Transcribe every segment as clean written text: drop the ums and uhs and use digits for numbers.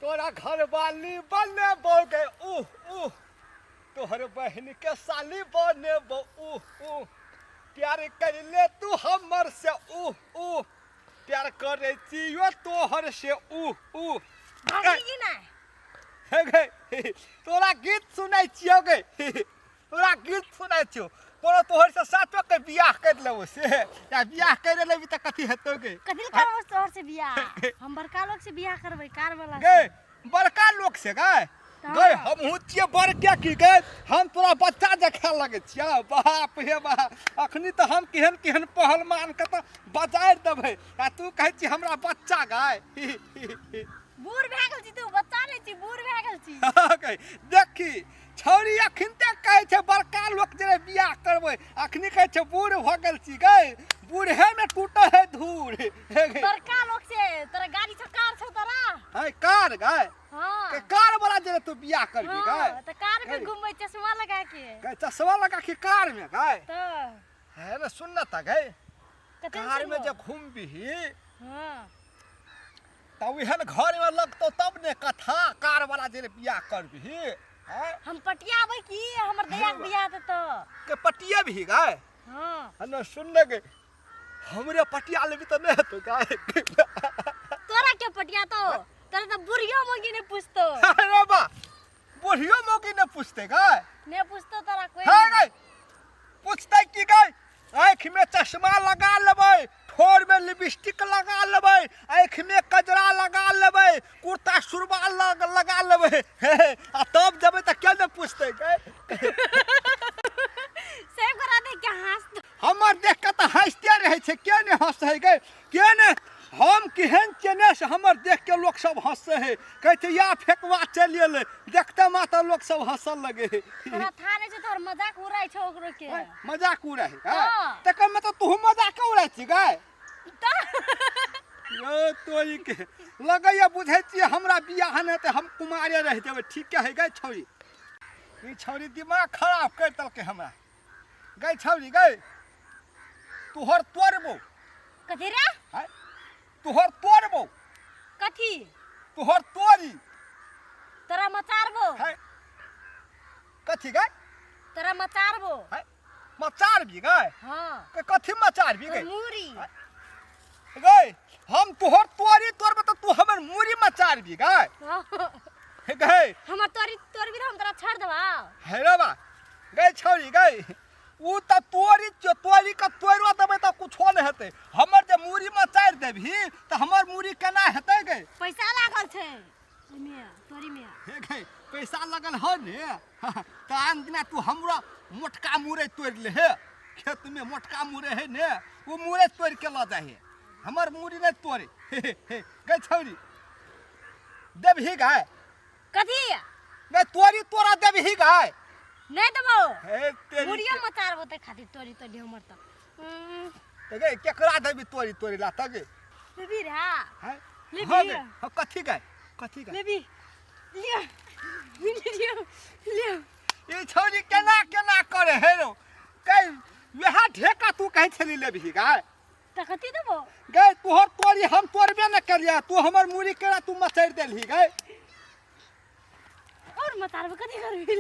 तोरा घरवाली बनेबौ गे उह उह, तोहर बहिन के साली बनेबौ उह उह, प्यार कैले तू हमर से उह उह, प्यार करै छियो तोहर से उह उह। भागी की ना? हे गे, तोरा गीत सुनै छियो गे, तोरा गीत सुनै छियो। कोनो तोहर से सातो के बियाह कर लेबो से, या बियाह कर लेबी त कथी हेतौ गे? कथी ले करबो तोहर से बियाह? हम बड़का लोग से बियाह करबै, कार वाला गे से। बड़का लोग से गे? तऽ गे हमहूँ छियै बड़के की गे, हम तोरा बच्चा जकाँ लगै छियै। बाप हे बाप, अखनी तऽ हम केहन केहन पहलमान के तऽ बजारि देबै आ तू कहै छी हमरा बच्चा गाय। बूढ़ भए गेल छी तू, बच्चा नहि छी, बूढ़ भए गेल छी। गे, देखी छौड़ी अखन तक कहै छै बड़का लोक जे बियाह करबै, अखनी कहै छै बूढ़ भऽ गेल छी। गे बूढ़े में टूटे है धूर। हे गे। बड़का लोक से तोरा गाड़ी छौ, कार छौ तोरा? है कार गाय? हाँ। के कार वाला जे तू बियाह करबी? हाँ, गाय तऽ कार में गै। घुमबै चश्मा लगा के। गै चश्मा लगा के कार में गाय? तऽ है ना, सुन ना त गै, कते कार में सुनबो? जे घुमबिही हाँ। तऽ ओहन घर में लगतौ तब ने कथा, कार वाला जे बियाह करबिही। हैं? हम पटियाबै की हमर दया के बियाह देतौ? के पटियेबही गाय? हाँ। है ना, सुन ने गे, हमरे पटिया लेबी तऽ नहि हेतौ गाय? तोरा के पटियातो? तोरा तऽ बुढ़ियो मौगी ने पूछतो। अरे बा, बुढ़ियो मौगी ने पूछते गाय? ने पूछतो तोरा कोई। है नहीं। गाय, पूछते की गाय? आँखि में चश्मा लगा लेबै, ठोर में लिपस्टिक लगा लेबै, आँखि में कजरा लगा लेबै, कुर्ता सुरवाल लगा लेबै आ तब जेबै तऽ के ने पूछते गाय? से करा दे के हंस। हमर देख के तऽ हँसिते रहै छै, के ने हँसै गे? के ने हम केहन केने से हमर देख के लोक सब हँसै है, कहै छै या फेकवा चलि एलै, देखते मात्र लोक सब हँसऽ लगे है। तोरा था नहीं छौ, तोहर मजाक उड़ाइ छौ ओकरो के। हैं, मजाक उड़ाइ है? हाँ। तकर मतलब तू मजाक उड़ाइ छी गाय? तऽ यौ तोरी के लगैया बुझै छियै हमरा बियाह नहि हेतै, हम कुमारे रहि जेबै। ठीक है गै छौरी, ई छौरी दिमाग खराब करि देलकै हमरा। गै छौरी गै, तोहर तोड़बो। कथी रे? हैं? तोहर तोड़बो। कथी? तोहर तोरी। तोरा मचारबो। है कथी गै? तोरा मचारबो। है मचारबी गै? हाँ। कथी मचारबी गै? तोर मूरी। गै हम तोहर तोरी तोड़बे तऽ तू हमर मूरी मचारबी गै? हाँ। गै हमर तोरी तोड़बी तऽ हम तोरा छोड़ देबा। हे रे बा गै छौरी गै, उ तऽ तोरी छियौ, तोरी के तोड़ियो देबै तऽ कुछो नहि हेतै, हमर जे मूरी मचारि देबही तऽ हमर मूरी केना हेतै गै? पैसा लागल छै ओहिमे, तोरी में। हे गै, पैसा लगल हौ ने तऽ आन दिना तू हमरा मोटका मुरै तोड़ि ले हे, खेतमे मोटका मुरै है ने, ओ मुरै तोड़ि के लऽ जाइ हे, हमर मूरी नहि तोड़े। हे हे हे गै छौरी, देबही गाय? कथी? नहीं तोरी तोरा देबही गाय? नहीं देबो। हे तेरी मुड़ियो मचारबो ते खातिर तोरी तोरी हमर त। त गे केकरा देबी तोरी तोरी ला त गे? लेबी रे। हैं? लेबी। हाँ गे, हाँ कथी गाय, कथी गाय? लेबी, लियो लियो लियो। ई छौरी केना केना करे हे रो कै, वएह ढेका तू कहै छली लेबही गाय? त कथी देबो? गै तोहर तोरी हम तोड़बे न करिया, तू हमर मुड़ी केना तू मचैर देलही गै? और मचारबो कथी करबी?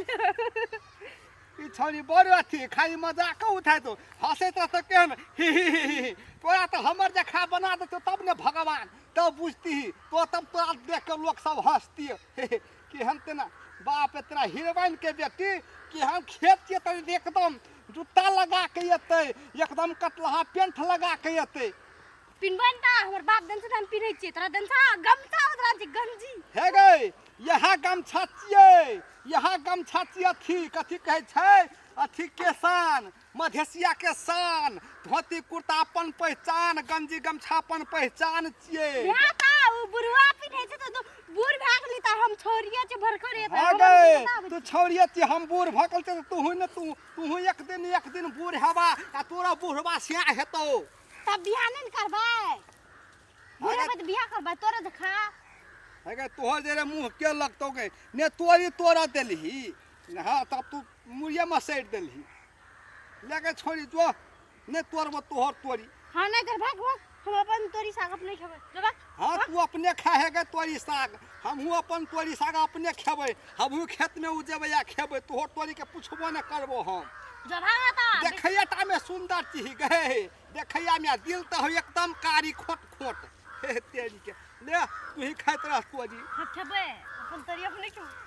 ई छौरी बड़ अथी खाली मजाक उठाय दो, हंसैत रहतौ केहन ही ही ही ही। तोरा तऽ हमर जखा बना देतौ तब ने भगवान, तब बुझतीही तो, तब तोरा देख के लोक सब हंसती केहन तेना बाप इतना हीरोइन के बेटी कि हम खेत के तनी एकदम जूता लगा के एतै, एकदम कटलहा पेंट लगा के एतै। पिनबै ने तऽ हमर बाप देन छै तऽ हम पिन्है छियै, तोरा देन छै गमछा बदला छै गंजी। हे गै यहाँ गमछा छियै, यहाँ गमछा छियै, अथी कथी कहै छै अथी के शान, मधेसिया के शान, धोती कुर्ता अपन पहचान, गंजी गमछा अपन पहचान छियै। भए तऽ उ बुढ़वा पिन्है छै तऽ तू बूढ़ भए गेली तऽ हम छोड़िए छै भरखरे तऽ हाँ हमर गै, बुढ़वा तू छौड़िए छी, हम बूढ़ भऽ गेल छी तऽ तूहू ने तू तूहू एक दिन एक दिन बूढ़ हेबा आ तोरा बूढ़वा सिया हेतौ। तब बियाह नहि ने करबै, बूढ़ हेबै तऽ बियाह करबै तोरे देखा। हे गै तोहर जे रे मुँह के लगतौ गै, ने तोरी तोरा देलही, हाँ तब तू मुड़िए मसैड़ देलही। ले गे छोड़ी जो, ने तोड़बो तोहर तोरी। हाँ नहीं कर, भाग भाग, हम अपन तोरी साग अपने खेबै जबा। हाँ, तू अपने खाएगा तोरी साग, हमहूँ अपन तोरी साग अपने खेबै। हमहूँ खेतमे उपजेबै आ खेबै। तोहर तोरी के पुछबो ने करबो हम। जबा त देखैया टा में सुंदर छी गए, देखैया में दिल तऽ हो एकदम कारी खोट खोट। हे तेरी के, ले तू ही खाइत रह तोरी। हम खेबै अपन तोरी अपने खेबै।